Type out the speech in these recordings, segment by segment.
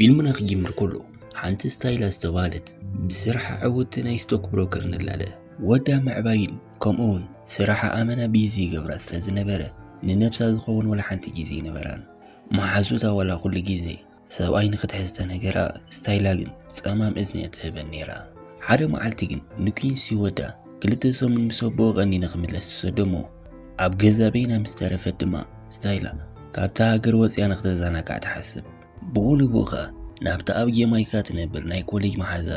ፊልምና ክጅምር ከሎ፣ ሓንቲ ስታይላ ዝተባህለት ብስርሓ ዕውቲ ናይ ስቶክ ብሮከር ንላለ ወዳ ምዕባይን ከምኡ እውን ስራሓ ኣመና ቢዚ ይገብራ ስለ ዝነበረ፣ ንነብሳ ዝኸውን ወላ ሓንቲ ግዜ ይነበራን። መሓዙታ ዋላ ኩሉ ግዜ ሰብኣይ ንክትሕዝ ተነገራ፣ ስታይላ ግን ጸማም እዝኒ እያ ትህበን ነይራ። ሓደ መዓልቲ ግን ንኩንሲ ወዳ ክልተ ሰሙን ምስ ኣቦኡ ቀኒነ ክምለስ ትሰዶ እሞ፣ ኣብ ገዛ በይና ምስ ተረፈት ድማ ስታይላ ካብታ ሃገር ወጽያ ንክተዘናጋዕ ትሓስብ። ብኡ ንብኡ ኸኣ ናብታ ኣብ ጀማይካ ትነብር ናይ ኮሌጅ መሓዛ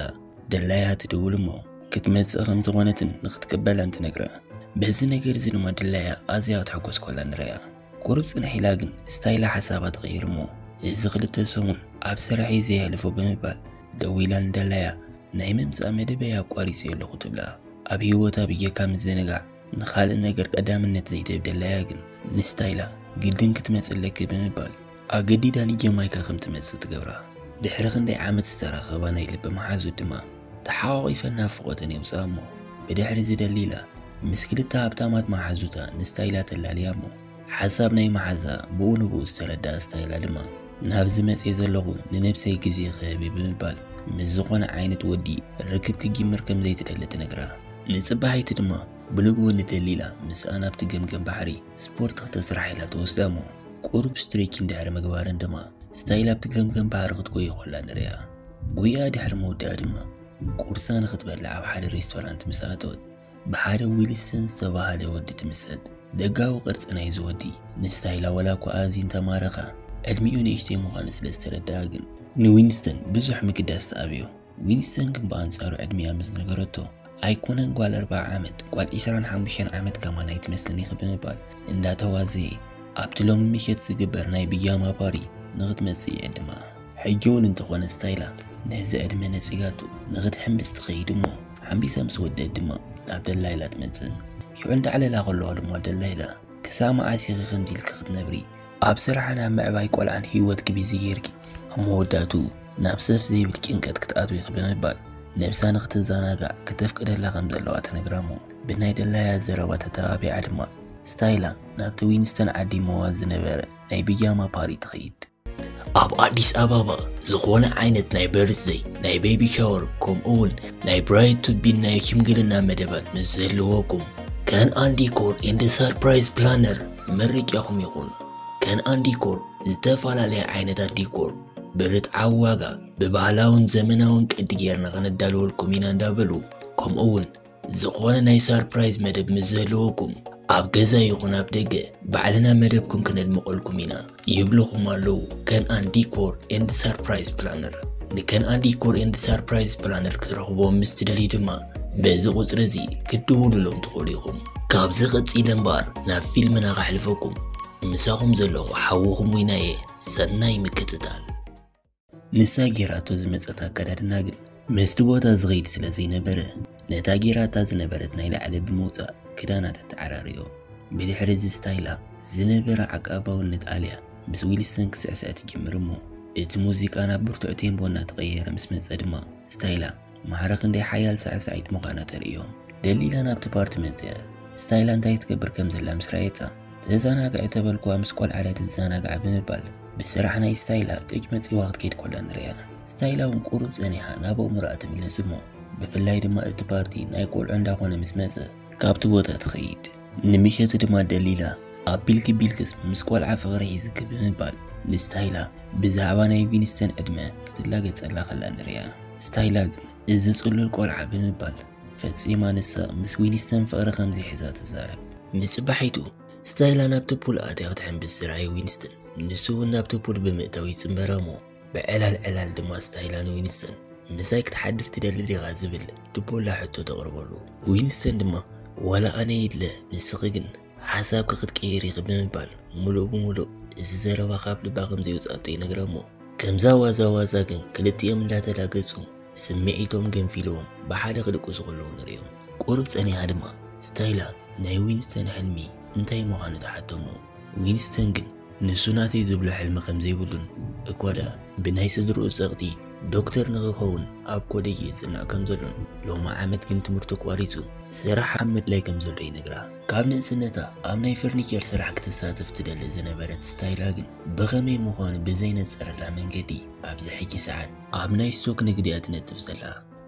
ደላያ ትድውል እሞ፣ ክትመጽእ ከም ዝኾነትን ንክትቅበላን ትነግራ። በዚ ነገር እዚ ድማ ደላያ ኣዝያ ክትሕጎስ ኮላ ንርእያ። ቁሩብ ጽንሕ ኢላ ግን ስታይላ ሓሳባ ትቕይር እሞ፣ እዚ ክልተ ሰሙን ኣብ ስራሐይ ዘየሕልፎ ብምባል ደዊላ ንደላያ ናይ ምምጻእ መደበይ ኣቋሪጸዮ ኣለኹ ትብላ። ኣብ ህይወታ ብጀካ ምዝንጋዕ ንኻልእ ነገር ቀዳምነት ዘይትህብ ደላያ ግን ንስታይላ ግድን ክትመጽእ ኣለኪ ብምባል ኣገዲዳ ንጀማይካ ከም ትመጽእ ትገብራ። ድሕሪ ክንደይ ዓመት ዝተራኸባ ናይ ልቢ መሓዙት ድማ ተሓቋቒፈን ናፍቖተን የውጽኣ እሞ፣ ብድሕሪ እዚ ደሊላ ምስ ክልተ ሃብታማት መሓዙታ ንስታይላ ተላልያ እሞ፣ ሓሳብ ናይ መሓዛ ብኡ ንብኡ ዝተረድኣ ስታይላ ድማ፣ ናብዚ መጽየ ዘለኹ ንነብሰይ ግዜ ክህብ እዩ ብምባል፣ ምስ ዝኾነ ዓይነት ወዲ ርክብ ክጅምር ከም ዘይትደሊ ትነግራ። ንጽባሒቱ ድማ ብንግኡ ንደሊላ ምስኣ ናብቲ ገምገም ባሕሪ ስፖርት ክተስራሕ ኢላ ትወስዳ እሞ፣ ቁሩብ ስትሬችን ድሕሪ ምግባረን ድማ ስታይላ ኣብቲ ገምገም ባሕሪ ክትጎይ ኮላ ንርእያ። ጉያ ድሕሪ ምውዳኣ ድማ ቁርሳ ንክትበልዕ ኣብ ሓደ ሬስቶራንት ምስ ኣተወት፣ ብሓደ ዊልስተን ዝተባህለ ወዲ ትምሰጥ። ደጋዊ ቅርጺ ናይዚ ወዲ ንስታይላ ዋላ እኳ ኣዝዩ እንተማረኻ፣ ዕድሚኡ ንእሽተይ ምዃኑ ስለ ዝተረድኣ ግን ንዊንስተን ብዙሕ ምግዳስ ተኣብዮ። ዊንስተን ግን ብኣንጻሩ ዕድሚኣ ምስ ነገረቶ፣ ኣይኮነን ጓል ኣርብዓ ዓመት፣ ጓል ዕስራን ሓሙሽተን ዓመት ከማን ኣይትመስልን ኢኺ ብምባል እንዳተዋዘየ ኣብቲ ሎሚ ምሸት ዝግበር ናይ ብጃማ ፓሪ ንኽትመጽእ ይዕድማ። ሕጂ እውን እንተኾነ ስታይላ ነዚ ዕድመ ነጺጋቱ ንኽትሕምብስ ትኸይድ እሞ፣ ሓምቢሳ ምስ ወደት ድማ ናብ ደላይላ ትመጽእ። ሽዑ እንዳዕለላ ከለዋ ድማ ደላይላ፣ ክሳብ መዓስ ኢኺ ከምዚ ኢልኪ ክትነብሪ? ኣብ ስራሕን ኣብ ምዕባይ ቆልዓን ህይወትኪ ቢዚ ጌርኪ፣ ኣብ መወዳእትኡ ናብ ሰፍ ዘይብል ጭንቀት ክትኣትዊ ኢኺ ብምባል፣ ነብሳ ንኽትዘናጋዕ ክተፍቅደላ ከም ዘለዋ ትነግራ እሞ፣ ብናይ ደላያ ዘረባ ተተባቢዓ ድማ፣ ስታይላ ናብቲ ዊንስተን ዓዲሞዋ ዝነበረ ናይ ብጃማ ፓሪ ትኸይድ። ኣብ ኣዲስ ኣበባ ዝኾነ ዓይነት ናይ በርዝደይ፣ ናይ ቤቢ ሻወር፣ ከምኡ እውን ናይ ብራይድ ቱ ቢን ናይ ሽምግልና መደባት ምስ ዝህልወኩም፣ ከነኣን ዲኮር ኤንድ ሰርፕራይዝ ፕላነር መርጫኹም ይኹን። ከነኣን ዲኮር ዝተፈላለያ ዓይነታት ዲኮር ብርትዓዊ ዋጋ ብባህላውን ዘመናውን ቅዲ ጌርና ከነዳልወልኩም ኢና እንዳበሉ፣ ከምኡ እውን ዝኾነ ናይ ሰርፕራይዝ መደብ ምስ ዝህልወኩም፣ ኣብ ገዛ ይኹን ኣብ ደገ ባዕልና መደብኩም ክነድምቐልኩም ኢና ይብልኹም ኣለዉ ከነኣን ዲኮር ኤንድ ሰርፕራይዝ ፕላነር። ንከነኣን ዲኮር ኤንድ ሰርፕራይዝ ፕላነር ክትረኽብዎም ምስ ትደልዩ ድማ በዚ ቁጽሪ እዚ ክትድውሉሎም ትኽእሉ ኢኹም። ካብዚ ቀጺለ እምበኣር ናብ ፊልምና ከሕልፈኩም። ምሳኹም ዘለኹ ሓውኹም ዊናየ፣ ሰናይ ምክትታል። ንሳ ጌራቶ ዝመጸት ኣከዳድና ግን ምስቲ ቦታ ዝኸይድ ስለ ዘይነበረ፣ ነታ ጌራታ ዝነበረት ናይ ላዕሊ ብምውጻእ ክዳና ተተዓራርዮ። ብድሕሪ እዚ ስታይላ ዝነበረ ዓቃባውነት ኣልያ ምስ ዊልስተን ክስዕስዕ ትጅምር እሞ፣ እቲ ሙዚቃ ናብ ብርቱዕ ቴምቦ እናተቐየረ ምስ መጸ ድማ፣ ስታይላ ማዕረ ክንደይ ሓያል ሳዕሳዒት ምዃና ተርእዮ። ደሊላ ናብቲ ፓርቲ መጽያ፣ ስታይላ እንታይ ትገብር ከም ዘላ ምስ ረኣየታ፣ ተዘናግዒ ተበልኩዋ ምስ ቆልዓ ድያ ትዘናጋዕ ብምባል፣ ብስራሕ ናይ ስታይላ ቅጭ መጺዋ ክትከይድ ኮላ ንርእያ። ስታይላ እውን ቁሩብ ጸኒሓ ናብ ኣእምሮኣ ትምለስ እሞ፣ ብፍላይ ድማ እቲ ፓርቲ ናይ ቆልዑ እንዳኾነ ምስ መጸ፣ ካብቲ ቦታ ትኸይድ። ንምሸት ድማ ደሊላ ኣብ ቢልኪ ቢልክስ ምስ ቆልዓ ፍቕሪ ሒዝኪ ብምባል፣ ንስታይላ ብዛዕባ ናይ ዊንስተን ዕድመ ክትላገጸላ ከላ ንርእያ። ስታይላ ግን እዚ ጽሉል ቆልዓ ብምባል፣ ፈጺማ ንሳ ምስ ዊንስተን ፍቕሪ ከም ዘይሕዛ ትዛረብ። ንጽባሒቱ ስታይላ ናብቲ ፑል ኣትያ ክትሕምብስ ዝረኣየ ዊንስተን፣ ንሱ እውን ናብቲ ፑል ብምእታው ይጽንበራ እሞ፣ ብዕላል ዕላል ድማ ስታይላ ንዊንስተን፣ "ምሳይ ክትሓድር ትደሊ ዲኻ?" ዝብል ድቦላ ሕቶ ተቕርበሉ። ዊንስተን ድማ፣ "ዋላ ኣነ ይድለ፣ ንስኺ ግን ሓሳብኪ ክትቅይሪ ኢኺ" ብምባል፣ ምሉእ ብምሉእ እዚ ዘረባ ካብ ልባ ከም ዘይወጻቶ ይነግራ እሞ፣ ከምዛ ዋዛ ዋዛ ግን ክልቲኦም እንዳተላገጹ፣ ስምዒቶም ገንፊልዎም ብሓደ ክድቅሱ ከለዉ ንርእዮም። ቁሩብ ጸኒሓ ድማ ስታይላ ናይ ዊንስተን ሕልሚ እንታይ ምዃኑ ትሓቶ እሞ፣ ዊንስተን ግን ንሱ ናተይ ዝብሎ ሕልሚ ከም ዘይብሉን፣ እኳ ደኣ ብናይ ስድርኡ ጸቕጢ ዶክተር ንኽኸውን ኣብ ኮሌጅ ይጽናዕ ከም ዘሎን ሎሚ ዓመት ግን ትምህርቱ ኣቋሪጹ ስራሕ ኣብ ምድላይ ከም ዘሎ ይነግራ። ካብ ንእስነታ ኣብ ናይ ፈርኒቸር ስራሕ ክትሳተፍ ትደሊ ዝነበረት ስታይላ ግን ብኸመይ ምዃኑ ብዘይነጸረላ መንገዲ ኣብዚ ሕጂ ሰዓት ኣብ ናይ ስቶክ ንግዲ እያ ትነጥፍ ዘላ።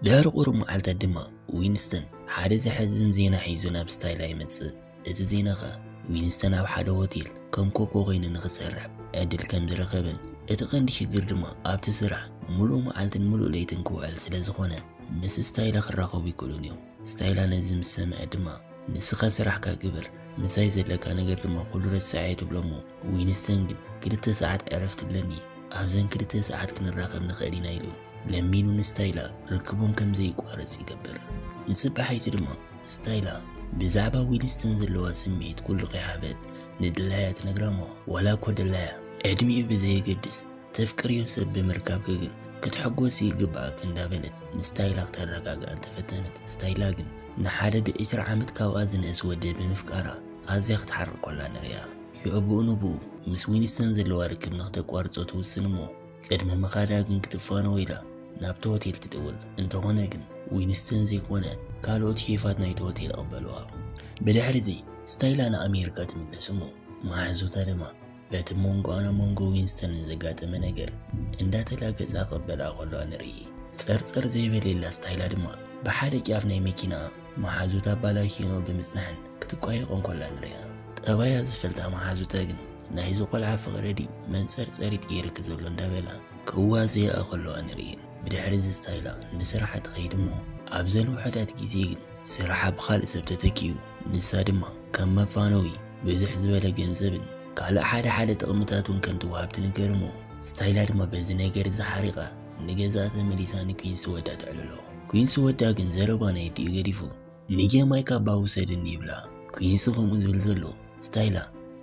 ድሕሪ ቁሩብ መዓልታት ድማ ዊንስተን ሓደ ዘሐዝን ዜና ሒዙ ናብ ስታይላ ይመጽእ። እቲ ዜና ኸኣ ዊንስተን ኣብ ሓደ ሆቴል ከም ኮኮ ኮይኑ ንኽሰርሕ ዕድል ከም ዝረኸበን እቲ ቀንዲ ሽግር ድማ ኣብቲ ስራሕ ምሉእ መዓልትን ምሉእ ለይትን ክውዕል ስለ ዝኾነ ምስ ስታይላ ክራኸቡ ይክእሉን እዮም። ስታይላ ነዚ ምስ ሰምዐ ድማ ንስኻ ስራሕካ ግበር፣ ምሳይ ዘለካ ነገር ድማ ኩሉ ረስዐ ትብሎ እሞ ዊንስተን ግን ክልተ ሰዓት ዕረፍቲ ኣለኒ፣ ኣብዘን ክልተ ሰዓት ክንራኸብ ንኽእል ኢና ኢሉ ለሚኑ ንስታይላ ርክቦም ከም ዘይቋረጽ ይገብር። ንጽባሒቱ ድማ ስታይላ ብዛዕባ ዊንስተን ዘለዋ ስምዒት ኩሉ ከይሃበት ንድላያ ትነግራ እሞ ዋላ እኮ ድላያ ዕድሚኡ ብዘየገድስ ተፍቅርዮ ሰብ ብምርካብኪ ግን ክትሕጎሲ ይግባኣኪ እንዳበለት ንስታይላ ክተረጋግኣ እንተፈተነት ስታይላ ግን ንሓደ ብዒስራ ዓመት ካብኣ ዝንእስ ወዲ ብምፍቃራ ኣዝያ ክትሓርር ኮላ ንርእያ። ሽዑ ብኡ ንብኡ ምስ ዊንስተን ዘለዋ ርክብ ንክተቋርጾ ትውስን እሞ ቅድሚ ምኻዳ ግን ክትፋነዎ ኢላ ናብቲ ሆቴል ትድውል። እንተኾነ ግን ዊንስተን ዘይኮነ ካልኦት ሼፋት ናይቲ ሆቴል ይቕበልዋ። ብድሕሪ እዚ ስታይላ ንኣሜሪካ ትምለስ እሞ መሓዙታ ድማ በቲ መንጎኣን ኣብ መንጎ ዊንስተንን ዘጋጠመ ነገር እንዳተላገጻ ክቕበላ ከለዋ ንርኢ። ጸርጸር ዘይበለላ ስታይላ ድማ ብሓደ ጫፍ ናይ መኪና መሓዙታ ኣባላሽኖ ብምጽናሕን ክትቋየቖን ከላ ንሪኣ። ጠባያ ዝፈልጣ መሓዙታ ግን ናይዚ ቆልዓ ፍቕሪ ድዩ መንጸርጸሪት ገይርኪ ዘሎ እንዳበላ ክዋዘያ ከለዋ ንርኢ። ብድሕሪ እዚ ስታይላ ንስራሓ ትኸይድ እሞ ኣብዘን ውሑዳት ግዜ ግን ስራሓ ብኻልእ ሰብ ተተኪኡ ንሳ ድማ ከም መፋነዊ ብዝሕ ዝበለ ገንዘብን ካልእ ሓደ ሓደ ጥቕምታት እውን ከም ትወሃብ ትንገር እሞ ስታይላ ድማ በዚ ነገር እዚ ሓሪቓ ንገዛኣ ተመሊሳ ንኩንሲ ወዳ ተዕልሎ። ኩንሲ ወዳ ግን ዘረባ ናይ ኣዲኡ ገዲፉ ንጀማይካ ኣባ ውሰድኒ ይብላ። ኩንሲ ከምኡ ዝብል ዘሎ ስታይላ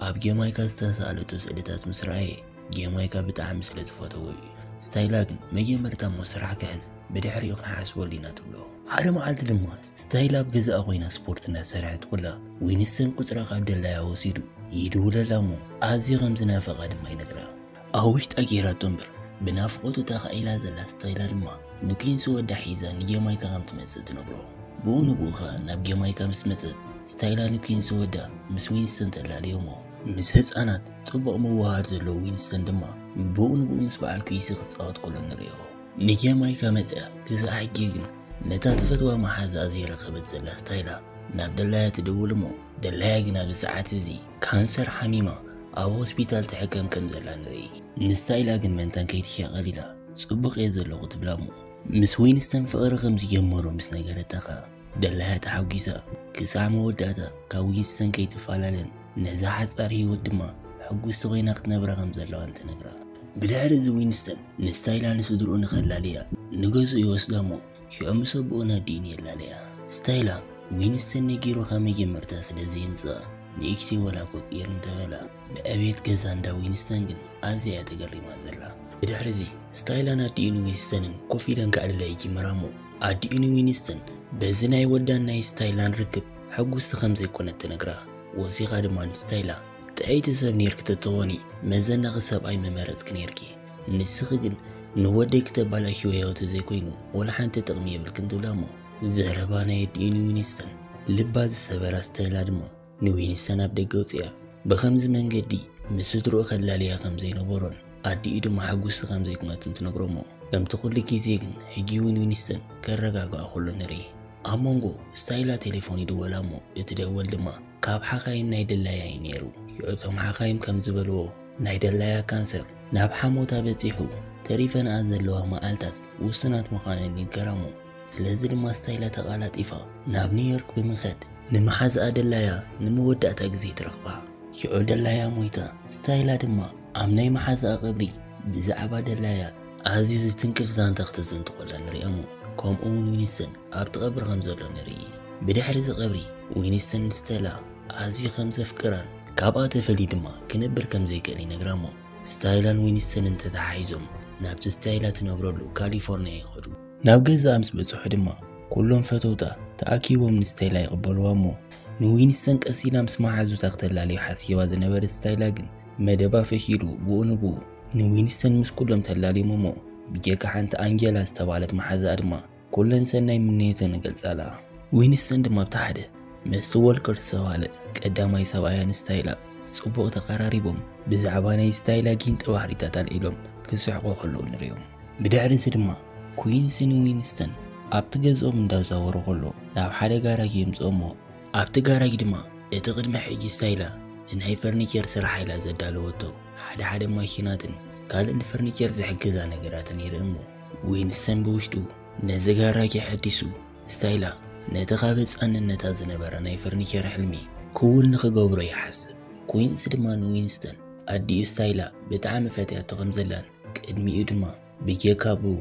ኣብ ጀማይካ ዝተሳእለቶ ስእልታት ምስ ረኣየ ጀማይካ ብጣዕሚ ስለ ዝፈተዎ እዩ። ስታይላ ግን መጀመርታ እሞ ስራሕ ክሕዝ ብድሕሪኡ ክንሓስበሉ ኢና ትብሎ። ሓደ መዓልቲ ድማ ስታይላ ኣብ ገዛኣ ኮይና ስፖርት እናሰርሐት ኩላ ዊንስተን ቁፅራ ካብ ደላያ ወሲዱ ይድውለላ እሞ ኣዝዩ ከም ዝናፈቓ ድማ ይነግራ። ኣብ ውሽጣ ገይራቶ እምበር ብናፍቖቱ ተኻኢላ ዘላ ስታይላ ድማ ንኩንሲ ወዳ ሒዛ ንጀማይካ ከም ትመጽእ ትነግሮ። ብኡ ንብኡ ኸኣ ናብ ጀማይካ ምስ መጸት ስታይላ ንኩንሲ ወዳ ምስ ዊንስተን ተላልዮ እሞ ምስ ህጻናት ጽቡቕ ምውሃድ ዘለዎ ዊንስተን ድማ ብኡ ንብኡ ምስ በዓል ኩንሲ ክጻወት ከሎ ንርእዮ። ንጀማይካ መጺኣ ክሳዕ ሕጂ ግን ነታ ትፈትዋ መሓዛኣ ዘይረኸበት ዘላ ስታይላ ናብ ደላያ ትድውል እሞ ደላያ ግን ኣብዚ ሰዓት እዚ ካንሰር ሓሚማ ኣብ ሆስፒታል ትሕከም ከም ዘላ ንርኢ። ንስታይላ ግን መንታን ከይትሻቐል ኢላ ጽቡቕ እየ ዘለኹ ትብላ እሞ ምስ ዊንስተን ፍቕሪ ከም ዝጀመሩ ምስ ነገረታ ኸኣ ደላያ ተሓጒሳ ክሳዕ መወዳእታ ካብ ዊንስተን ከይትፈላለን ነዛ ሓጻር ህይወት ድማ ሕጉስቲ ኮይና ክትነብራ ከም ዘለዋን ትነግራ። ብድሕሪ እዚ ዊንስተን ንስታይላ ንስድርኡ ንኸላልያ ንገዝኡ ይወስዳ እሞ ሽዑ ምስ ኣቦኡ ናዲኡን የላልያ። ስታይላ ዊንስተን ነጊሩ ካብ መጀመርታ ስለ ዘየምጽኣ ንእሽተይ ወላ ኮፍ ጌሩ እንተበላ ብዕብየት ገዛ እንዳ ዊንስተን ግን ኣዝያ እያ ተገሪማ ዘላ። ብድሕሪ እዚ ስታይላ ናዲኡን ዊንስተንን ኮፍ ኢለን ከዕልላ ይጅምራ እሞ ኣዲኡ ንዊንስተን በዚ ናይ ወዳን ናይ ስታይላን ርክብ ሕጉስቲ ከም ዘይኮነት ትነግራ። ወሲኻ ድማ ንስታይላ ጥዕይቲ ሰብ ኔርኪ ተተኾኒ መዘናኺ ሰብኣይ ምመረጽኪ ኔርኪ። ንስኺ ግን ንወደይ ክተባላሽዊ ህይወቱ ዘይኮይኑ ወላ ሓንቲ ጥቕሚ የብልክን ትብላ እሞ ዘረባ ናይ ኣዲኡ ንዊንስተን ልባ ዝሰበራ ስታይላ ድማ ንዊንስተን ኣብ ደገ ኣውጺኣ ብኸምዚ መንገዲ ምስ ስድርኡ ከላልያ ከም ዘይነበሮን ኣዲኡ ድማ ሕጉስቲ ከም ዘይኮነትን ትነግሮ እሞ ከምቲ ኩሉ ግዜ ግን ሕጂ እውን ዊንስተን ከረጋግኣ ከሎ ንርኢ። ኣብ መንጎ ስታይላ ቴሌፎን ይድወላ እሞ እቲ ደወል ድማ ካብ ሓኻይም ናይ ደላያ እዩ ነይሩ። ሽዑ እቶም ሓኻይም ከም ዝበልዎ ናይ ደላያ ካንሰር ናብ ሓሞታ በጺሑ ተሪፈንኣ ዘለዋ መዓልታት ውሱናት ምዃነን ይንገራ እሞ ስለዚ ድማ ስታይላ ተቓላጢፋ ናብ ኒውዮርክ ብምኸድ ንመሓዝኣ ደላያ ንመወዳእታ ግዜ ትረኽባ። ሽዑ ደላያ ሞይታ ስታይላ ድማ ኣብ ናይ መሓዝኣ ቀብሪ ብዛዕባ ደላያ ኣዝዩ ዝትንክፍ ዛንታ ክተዘንቱ ከላ ንሪኣ እሞ ከምኡ እውን ዊንስተን ኣብቲ ቀብሪ ከም ዘሎ ንርኢ። ብድሕሪ እዚ ቀብሪ ዊንስተን ንስቴላ ኣዝዩ ከም ዘፍቅራን ካብኣ ተፈልዩ ድማ ክነብር ከም ዘይክእል ይነግራ እሞ ስታይላን ዊንስተንን ተተሓሒዞም ናብቲ ስታይላ ትነብረሉ ካሊፎርኒያ ይኸዱ። ናብ ገዛኣ ምስ በጽሑ ድማ ኩሎም ፈተውታ ተኣኪቦም ንስታይላ ይቕበልዋ እሞ ንዊንስተን ቀስ ኢላ ምስ መሓዙታ ክተላልዮ ሓሲባ ዝነበረት ስታይላ ግን መደባ ፈሺሉ ብኡ ንብኡ ንዊንስተን ምስ ኩሎም ተላልዮም እሞ ብጀካ ሓንቲ ኣንጀላ ዝተባህለት መሓዛኣ ድማ ኩለን ሰናይ ምንዮተን ይገልጻላ። ዊንስተን ድማ ኣብቲ ሓደ ምስቲ ዎልከር ዝተባህለ ቀዳማይ ሰብኣያ ንስታይላ ጽቡቕ ተቐራሪቦም ብዛዕባ ናይ ስታይላ ጊንጢ ባህሪታት ኣልዒሎም ክስሕቑ ከለዉ ንርእዮም። ብድሕሪ እዚ ድማ ኩዊንሲ ንዊንስተን ኣብቲ ገዝኦም እንዳዛወሩ ከሎ ናብ ሓደ ጋራጅ የምጽኦሞ። ኣብቲ ጋራጅ ድማ እቲ ቅድሚ ሕጂ ስታይላ ንናይ ፈርኒቸር ስራሕ ኢላ ዘዳለወቶ ሓደ ሓደ ማሽናትን ካልእ ንፈርኒቸር ዝሕግዛ ነገራትን ይርእሞ። ዊንስተን ብውሽጡ ነዚ ጋራጅ ኣሐዲሱ ስታይላ ነቲ ካብ ህጻንነታ ዝነበራ ናይ ፈርኒቸር ሕልሚ ክውን ንኽገብሮ ይሓስብ። ኩዊንሲ ድማ ንዊንስተን ኣዲኡ ስታይላ ብጣዕሚ ፈትያቶ ከም ዘላን ቅድሚኡ ድማ ብጀካ ብኡ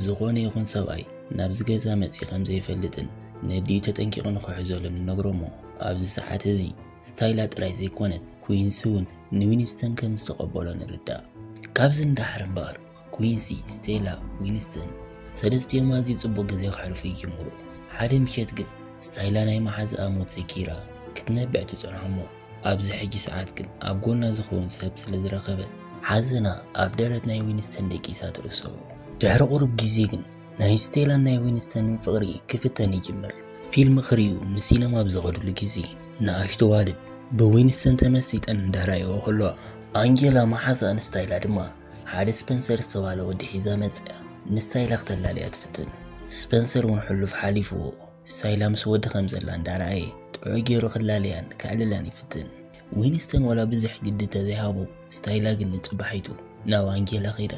ዝኾነ ይኹን ሰብኣይ ናብዚ ገዛ መጺኡ ከም ዘይፈልጥን ነዲኡ ተጠንቂቑ ንኽሕዘሉን ይነግሮሞ። ኣብዚ ሰዓት እዚ ስታይላ ጥራይ ዘይኮነት ኩዊንሲ እውን ንዊንስተን ከም ዝተቐበሎ ንርዳእ። ካብዚ እንዳሓር እምበኣር ኩዊንሲ፣ ስቴላ፣ ዊንስተን ሰለስቲኦም ኣዝዩ ጽቡቕ ግዜ ከሕልፉ ይጅምሩ። ሓደ ምሸት ግን ስታይላ ናይ መሓዛኣ ሞት ዘኪራ ክትነብዕ ትጸንሖሞ። ኣብዚ ሕጂ ሰዓት ግን ኣብ ጎና ዝኸውን ሰብ ስለ ዝረኸበት ሓዘና ኣብ ደረት ናይ ዊንስተን ደቂሳ ትርእሶ። ድሕሪ ቁሩብ ግዜ ግን ናይ ስቴላን ናይ ዊንስተንን ፍቕሪ ክፍተን ይጅምር። ፊልም ክርእዩ ንሲነማ ኣብ ዝኸድሉ ግዜ ንኣሽቱ ዋልድ ብዊንስተን ተመሲጠን እንዳረኣይዎ ከለዋ ኣንጀላ መሓዛኣን ስታይላ ድማ ሓደ ስፐንሰር ዝተባህለ ወዲ ሒዛ መጽያ ንስታይላ ክተላልያ ትፍትን። ስፐንሰር እውን ሕሉፍ ሓሊፍዎ ስታይላ ምስ ወዲ ከም ዘላ እንዳረኣየ ጥዑይ ገይሩ ክላለያን ከዕልላን ይፍትን። ዊንስተን ዋላ ብዙሕ ግዲ ተዘይሃቦ ስታይላ ግን ንጽባሒቱ ናብ ኣንጀላ ከይዳ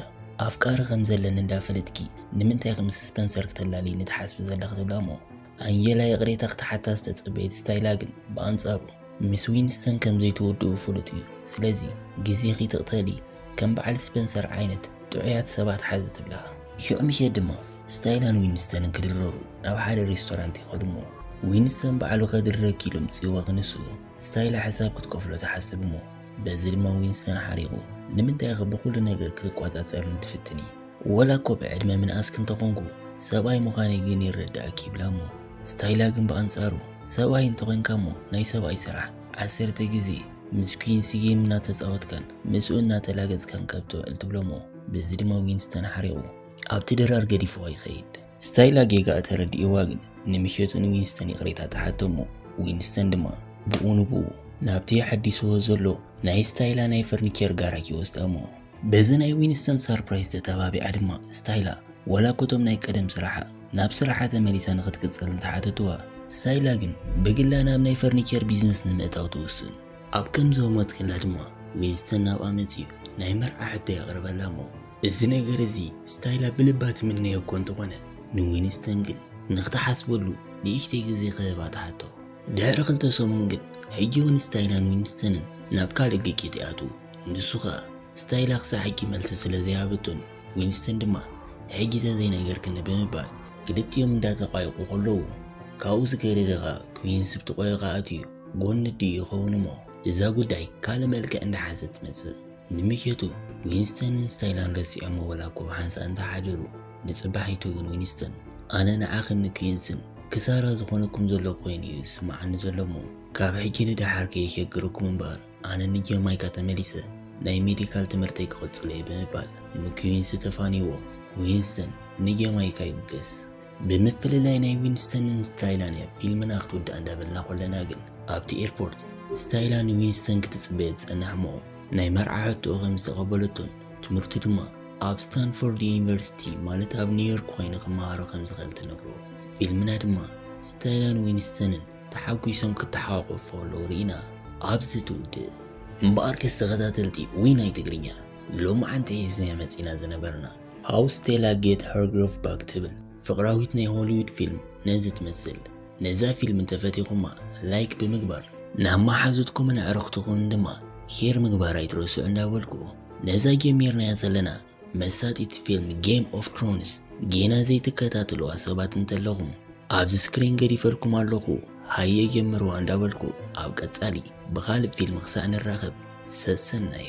ኣፍቃሪ ከም ዘለኒ እንዳፈለጥኪ ንምንታይ ከም ስፐንሰር ክተላልይኒ ትሓስቢ ዘለኺ ትብላ እሞ ኣንጀላ ይቕሬታ ክትሓታ ዝተጸበየት ስታይላ ግን ብኣንጻሩ ምስ ዊንስተን ከም ዘይትወድኡ ፍሉጥ እዩ። ስለዚ ግዜኺ ትቕተሊ ከም በዓል ስፐንሰር ዓይነት ጥዑያት ሰባት ሓዚ ትብላ። ሽዑ ምሸት ድማ ስታይላን ዊንስተንን ክድረሩ ናብ ሓደ ሬስቶራንት ይኸዱ እሞ ዊንስተን ባዕሉ ከድረኪ ኢሉ ምጽእዋ ክንሱ ስታይላ ሕሳብ ክትከፍሎ ትሓስብ እሞ በዚ ድማ ዊንስተን ሓሪቑ ንምንታይ ኢኺ ብኹሉ ነገር ክትቋጻጸርኒ ትፍትኒ? ወላ እኮ ብዕድመ ምንኣስኪ እንተኾንኩ ሰብኣይ ምዃነይ ግን ይረዳእኪ ይብላ እሞ ስታይላ ግን ብኣንጻሩ ሰብኣይ እንተኾንካ እሞ ናይ ሰብኣይ ስራሕ ዓሰርተ ግዜ ምስ ኩዊንሲ ጌም እናተጻወትካን ምስኡ እናተላገጽካን ካብ ትውዕል ትብሎ እሞ በዚ ድማ ዊንስተን ሓሪቑ ኣብቲ ድራር ገዲፍዋ ይኸይድ። ስታይላ ጌጋኣ ተረዲእዋ ግን ንምሸቱ ንዊንስተን ይቕሬታ ትሓቶ እሞ ዊንስተን ድማ ብኡ ንብኡ ናብቲ የሐዲስዎ ዘሎ ናይ ስታይላ ናይ ፈርኒቸር ጋራጅ ይወስዳ እሞ በዚ ናይ ዊንስተን ሰርፕራይዝ ተተባቢዓ ድማ ስታይላ ወላ ኮቶም ናይ ቀደም ስራሓ ናብ ስራሓ ተመሊሳ ንኽትቅጽል እንተሓተትዋ ስታይላ ግን ብግላ ናብ ናይ ፈርኒቸር ቢዝነስ ንምእታው ትውስን። ኣብ ከምዚ ህሞት ከላ ድማ ዊንስተን ናብኣ መጺኡ ናይ መርዓ ሕቶ የቕርበላ እሞ እዚ ነገር እዚ ስታይላ ብልባ ትምነዮ እኮ እንተኾነ ንዊንስተን ግን ንኽትሓስበሉ ንእሽተይ ግዜ ክህባ ትሓቶ። ድሕሪ ክልተ ሰሙን ግን ሕጂ እውን ስታይላን ዊንስተንን ናብ ካልእ ግጭት ይኣትዉ። ንሱ ኸኣ ስታይላ ክሳብ ሕጂ መልሲ ስለ ዘይሃበቶን ዊንስተን ድማ ሕጂ ተዘይነገርክኒ ብምባል ክልቲኦም እንዳተቋየቑ ከለዉ ካብኡ ዝገደደ ኸኣ ኩዊንሲ ብቲ ቆይቓ ኣትዩ ጎኒ ኣዲኡ ይኸውን እሞ እዛ ጉዳይ ካልእ መልክዕ እንዳሓዘት ትመጽእ። ንምሸቱ ዊንስተንን ስታይላን ረሲዖሞ ወላ እኮ ብሓንሳእ እንተሓደሩ ንጽባሒቱ ግን ዊንስተን ኣነ ንዓኽን ንኩዊንስን ክሳራ ዝኾነኩም ዘሎ ኮይኑ እዩ ዝስምዓኒ ዘሎ እሞ ካብ ሕጂ ንደሓር ከየሸግረኩም እምበኣር ኣነ ንጀማይካ ተመሊሰ ናይ ሜዲካል ትምህርተይ ክቕጽሎ እየ ብምባል ንኩዊንሲ ተፋንይዎ ዊንስተን ንጀማይካ ይብገስ። ብምፍልላይ ናይ ዊንስተንን ስታይላን እያ ፊልምና ክትውዳእ እንዳበልና ኮለና ግን ኣብቲ ኤርፖርት ስታይላ ንዊንስተን ክትጽበዮ ትጸንሕ እሞ ናይ መርዓ ሕቶኡ ከም ዝተቐበለቶን ትምህርቱ ድማ ኣብ ስታንፎርድ ዩኒቨርሲቲ ማለት ኣብ ኒውዮርክ ኮይኑ ክመሃሮ ከም ዝኽእል ትነግሮ። ፊልምና ድማ ስታይላን ዊንስተንን ተሓጒሶም ክተሓቋቆፉ ከለዉ ርኢና ኣብዚ ትውድእ። እምበኣርከስ ተኸታተልቲ ዊናይ ትግርኛ ሎማዓንቲ ሒዝናዮ መጺና ዝነበርና How Stella Get Her Groove Back ትብል ፍቕራዊት ናይ ሆሊውድ ፊልም ነዚ ትመስል። ነዛ ፊልም እንተፈቲኹማ ላይክ ብምግባር ናብ መሓዙትኩምን ኣዕሩኽትኹምን ድማ ሼር ምግባር ኣይትረስዑ እንዳበልኩ ነዛ ጀሚርናያ ዘለና መሳጢት ፊልም ጌም ኦፍ ትሮንስ ጌና ዘይትከታተልዋ ሰባት እንተለኹም ኣብዚ ስክሪን ገዲፈልኩም ኣለኹ ሃየ ጀምርዋ እንዳበልኩ ኣብ ቀጻሊ ብኻልእ ፊልም ክሳዕ ንራኸብ ሰሰናዩ።